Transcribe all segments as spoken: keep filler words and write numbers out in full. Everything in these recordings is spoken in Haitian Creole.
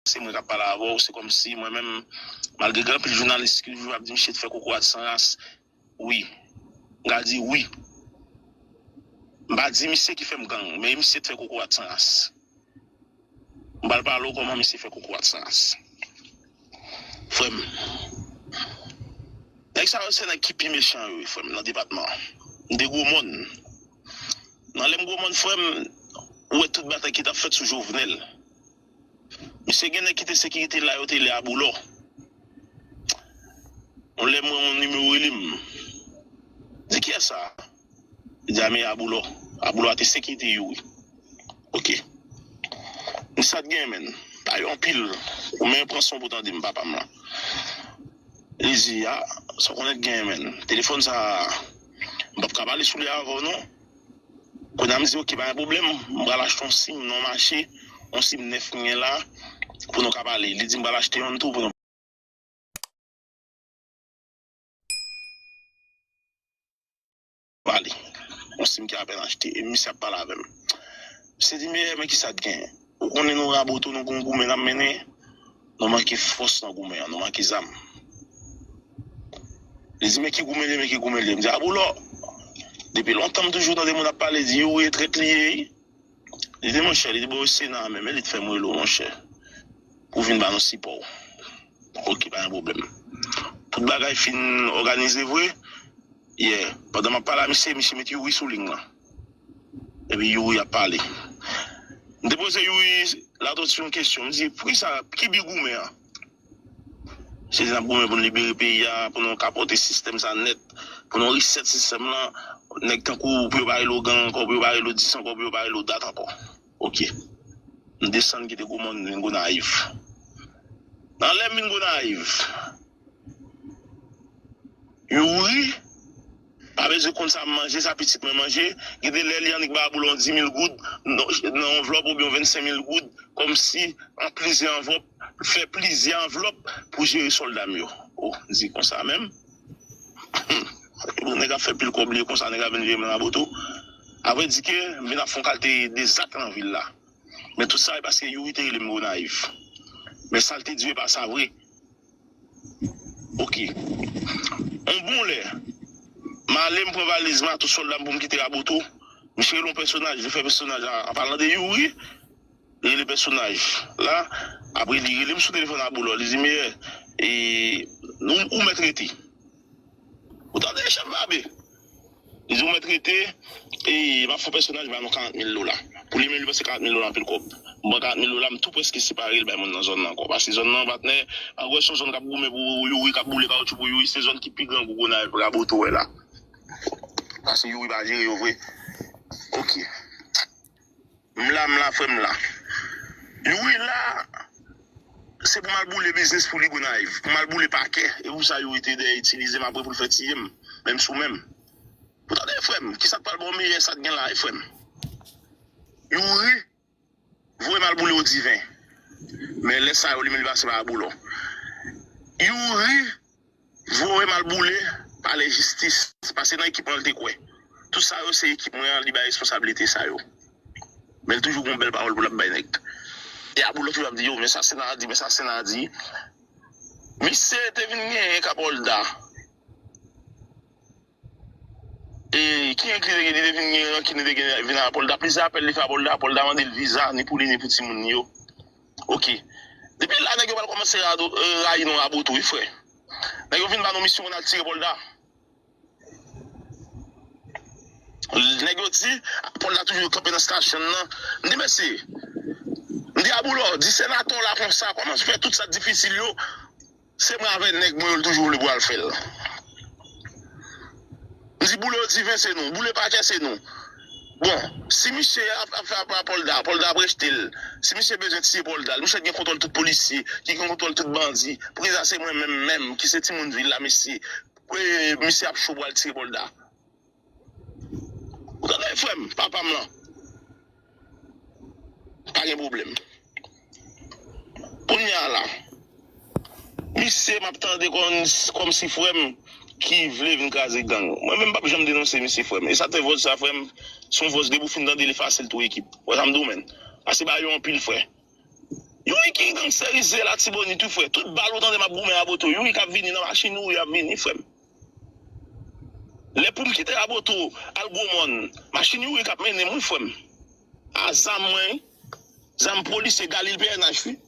se mwen k ap pale avè w, se kòmsi mwen menm, malgre gen anpil jounalis ki toujou ap di misye te fè kokorat san ras, wi. M ka di wi. M pa di misye ki fè m gang, men misye te fè kokorat san ras. M pral pale w kòman misye fè kokorat san ras. Frè m, nèg sa yo se nèg ki pi mechan yo, frè m, nan depatman an. M te Gwomòn. Nan lè m Gwomòn, frè m, ou wè tout batay ki t ap fèt sou Jovenel. Misye gen nèg ki te sekirite la, yo te rele Aboulò. Yon lè m wè yon nimewo rele m. Di kiyès sa? Li di a men Aboulò. Aboulò a te sekirite Youri. Ok. Di sa t gen menn. Pa yo anpil. Ou men pran son pou tande m, papa m lan. Li di a, sa w konnen t gen menn. Telefòn sa, m p ap ka pale sou li avè w non. Kounye a m di ok, pa gen pwoblèm. M pral achte yon sim nan mache. Yon sim nèf m gen la. Pou nou ka pale. Li di m pral achte yon tou pou nou pale. Yon sim ki apèn achte, e misye ap pale avè m. Misye di m, men kisa t gen? Ou konnen nou Raboto, nou gon goumen n ap mennen, nou manke fòs nan goumen an, nou manke zam. Li di, men ki goumen li ye, men ki goumen li ye. M di, Aboulò, depi lontan m toujou tande moun ap pale, di Youri e trèt li ye. Li di, monchè, li di, bon, Sena menm, e li t fè m rele w, monchè. Pou vin ba nou sipò w. Ok, pa gen pwoblèm. Tout bagay fin òganize vre. Yeah. Pandan m ap pale a misye, misye met Youri sou liy lan. Epi Youri ap pale. M te poze Youri Latortue yon kesyon. M di, poukisa, ki bi goumen an? Se di n ap goumen pou n libere peyi a, pou nou ka pote sistèm sa nèt, pou nou reset sistèm lan, nèg tankou pou yo pa rele w gang ankò, pou yo pa rele w dis ankò, pou yo pa rele w dat ankò. Ok. M desann kite Gwomòn, vin Gonayiv. Nan lè m vin Gonayiv, Youri pa bezwen konn sa m manje, sa pitit mwen manje. Gen de lè li annik ba Aboulò dis mil goud nan, nan anvlòp oubyen vennsenk mil goud, kòmsi an plizyè anvlòp, fè plizyè anvlòp pou jere sòlda m yo. O, m di konsa menm. Bon, nèg ap fè pil kòb li konsa, nèg ap vin jere m nan Raboto. Avrèdike, m vin ap fè yon kalite de zak nan vil la. Men tout sa, e paske Youri te rele m Gonayiv. Men sa l te di yo, e pa sa vre. Ok. Yon bon lè, m ale, m pran valiz mwen, tout sòlda m pou m kite Raboto. Misye rele yon pèsonaj, li fè pèsonaj la, an palan de Youri, li rele pèsonaj la. Apre, li rele m sou telefòn Aboulò. Li di, men, e, ou, ou mèt rete. Ou tande, chèf Babe? Li di, ou mèt rete, e m ap fè pèsonaj ba nou karant mil dola. Pou li menm, li panse karant mil dola anpil kòb. M pran karant mil dola, m tou prèske separe l bay moun nan zòn nan ankò. Paske zòn nan, patnè, pa wè se yon zòn k ap goumen pou Youri, k ap boule kawotchou pou Youri, se zòn ki pi grangou Gonayiv, Raboto wè la. Paske Youri pa jere yo vre. Ok. M la, m la, frè m la. Youri la, se pou m al boule biznis pou li Gonayiv. Pou m al boule pakè. E pou sa Youri te dèyè itilize m apre pou l fè tiye m. Menm sou menm. Ou tande, frè m, kisa k pral ba w meyè sa k gen la, wi, frè m? Youri voye m al boule Odiven. Men lè sa yo, li menm li pase pa Aboulò. Youri voye m al boule palè jistis. Paske nan ekip mwen, l te kwè. Tout sa yo, se ekip mwen an, li bay responsablite sa yo. Men l toujou gon bèl pawòl pou l ap bay nèg. E Aboulò toujou ap di, yo, men sa Sena di, men sa Sena di. Misye te vin genyen Kapòlda. E ki enkli li te vin gen rankin, li te gen vin a Apòlda. Plizyè apèl li fè Apòlda, Apòlda mande l viza, ni pou li, ni pou timoun li yo. Ok. Depi la, nèg yo pral kòmanse rado-, eh, rayi nou Raboto, wi, frè. Nèg yo vin ba nou misyon pou n al tire Apòlda. Nèg yo di, Apòlda toujou kanpe nan stasyon nan. M di, mesye, m di, Aboulò, di senatè w la konsa, kòman fè tout sa difisil yo, se mwen avè nèg mwen yo, l toujou vle pou al fè l. M di, boule Odiven se nou, boule pakè se nou. Bon, si misye ap, ap fè apèl a Apòlda, Apòlda ap rejte l. Si misye bezwen tiye Apòlda, misye gen kontwòl tout polisye, ki gen kontwòl tout bandi. Pou kisa se mwen menm, menm, ki se timoun vil la, mesye, eh, misye ap cho pou al tiye Apòlda? Ou tande, frè m, papa m lan? Pa gen pwoblèm. Kounye a la, misye m ap tande kòm, kòmsi frè m ki vle vin kraze gang. Mwen menm, m p ap janm denonse misye, frè m. E sa te vòz sa, frè m, se yon vòz depi w fin tande l efase l tou ekip. Wè sa m di w, menn. Pase ba yo anpil, frè. Youri ki gangsterize Latibonit wi frè. Tout bal ou tande m ap goumen Raboto. Youri k ap vini nan machin Youri ap vini frè m. Lè pou m kite Raboto al Gwomòn, machin Youri k ap mennen m wi frè m. A zam mwen, zam polisye Galil P N H wi.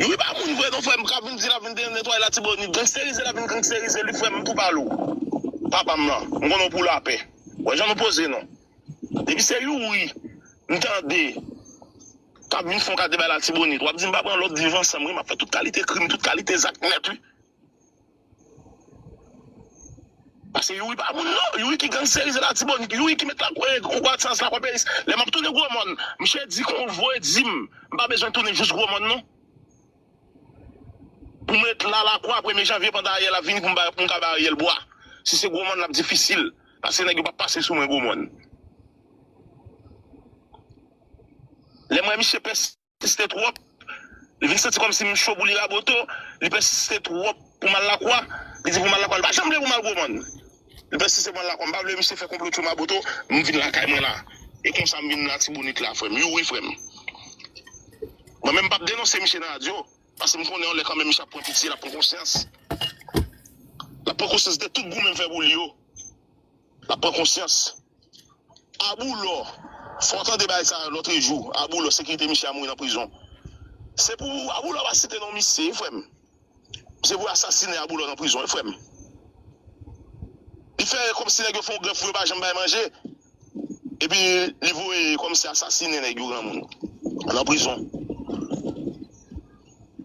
Youri pa moun vre non frè m, k ap vin di l ap vin netwaye Latibonit. Gangsterize l ap vin gangsterize li frè m, m tou pale w. Papa m lan, m konnen w pou lapè. Wè jan nou poze non. Depi se Youri m tande k ap vin fè yon kate bay Latibonit, w ap di m pa pran lòd viv ansanm wi, m ap fè tout kalite krim, tout kalite zak nèt wi. Paske Youri pa moun non, Youri ki gangsterize Latibonit, Youri ki met lakwa, koukou adsans lakwa peris. Lè m ap tounen Gwomòn, misye di kon voye di m, m pa bezwen tounen jous Gwomòn non. Pou m ret la lakwa premye janvye pandan Ariel ap vini pou m bay, pou m ka bay Ariel bwa. Si se Gwomòn l ap difisil, paske nèg yo p ap pase sou mwen Gwomòn. Lè m wè misye pèsiste twòp, li vin santi kòmsi m cho pou li Raboto, li pèsiste twòp pou m al lakwa, li di pou m al lakwa, li pa janm vle pou m al Gwomòn. Li pèsiste pou m al lakwa, m pa vle misye fè konplo tchou m Raboto, m vin lakay mwen la. E konsa m vin Latibonit la frè m, Youri frè m. Mwen menm m p ap denonse misye nan radyo. Paske m konnen yon lè kanmenm misye ap pran pitye, l ap pran konsyans. L ap pran konsyans de tout goumen m fè pou li yo. L ap pran konsyans. Aboulò, fò w tande bagay sa lòtrejou. Aboulò, sekirite misye a mouri nan prizon. Se pou Aboulò pa site non misye, frè m. Se pou asasinen Aboulò nan prizon, frè m. Li fè kòmsi nèg yo fè yon grèf pou yo pa janm bay manje. Epi li voye kòmsi asasinen nèg yo granmoun nan prizon.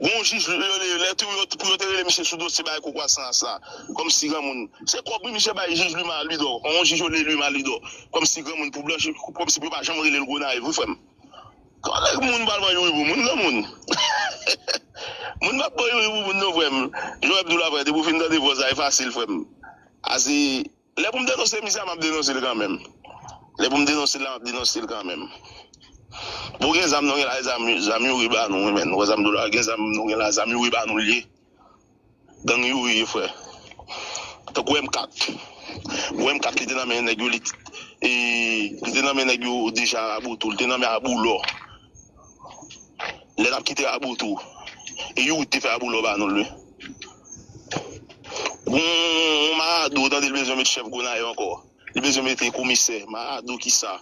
Gon jij, lè, lè, lè tou yo, pou yo te rele misye sou dosye bay koukou adsans la, kòmsi granmoun. Se kòb wi misye bay jij Luma Lidò, yon jij yo rele Luma Lidò, kòmsi granmoun pou blanchi, kòmsi pou yo pa janm rele l Gonayiv, wi frè m. Kòlèg moun pral pran Youri pou moun, granmoun. Moun p ap pran Youri pou moun non, frè m. Jan w ap di w la, frè, depi w fin tande vòs la, e fasil, frè m. Asi, lè pou m denonse misye a, m ap denonse l kanmenm. Lè pou m denonse l la, m ap denonse l kanmenm. Bon, gen zam, nou gen la, zam, zam Youri ba nou, wi, men. Ou wè zam dou la, gen zam, nou gen la, zam Youri ba nou l ye. Gang Youri ye, frè. Tankou M kat. Bon, M kat, li te nan men nèg yo, li, e, li te nan men nèg yo deja Raboto, li te nan men Aboulò. Lè n ap kite Raboto. E Youri te fè Aboulò ba nou l, wi. Bon, Marado, tande l bezwen met chèf Gonayiv ankò. Li bezwen mete komisè, Marado kisa.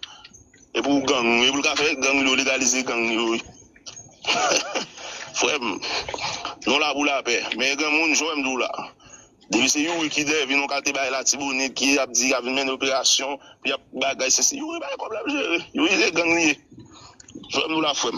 E pou gang, e pou l ka fè gang yo, legalize gang yo, wi. Frè m, nou la pou lapè. Men granmoun, jan w wè m di w la. Depi se Youri ki dèyè vin yon kate bay Latibonit, ki ap di y ap vin mennen operasyon, pou y ap bagay, se, se Youri bay kòb l ap jere. Youri se gang li ye. Jan w wè m di w la, frè m.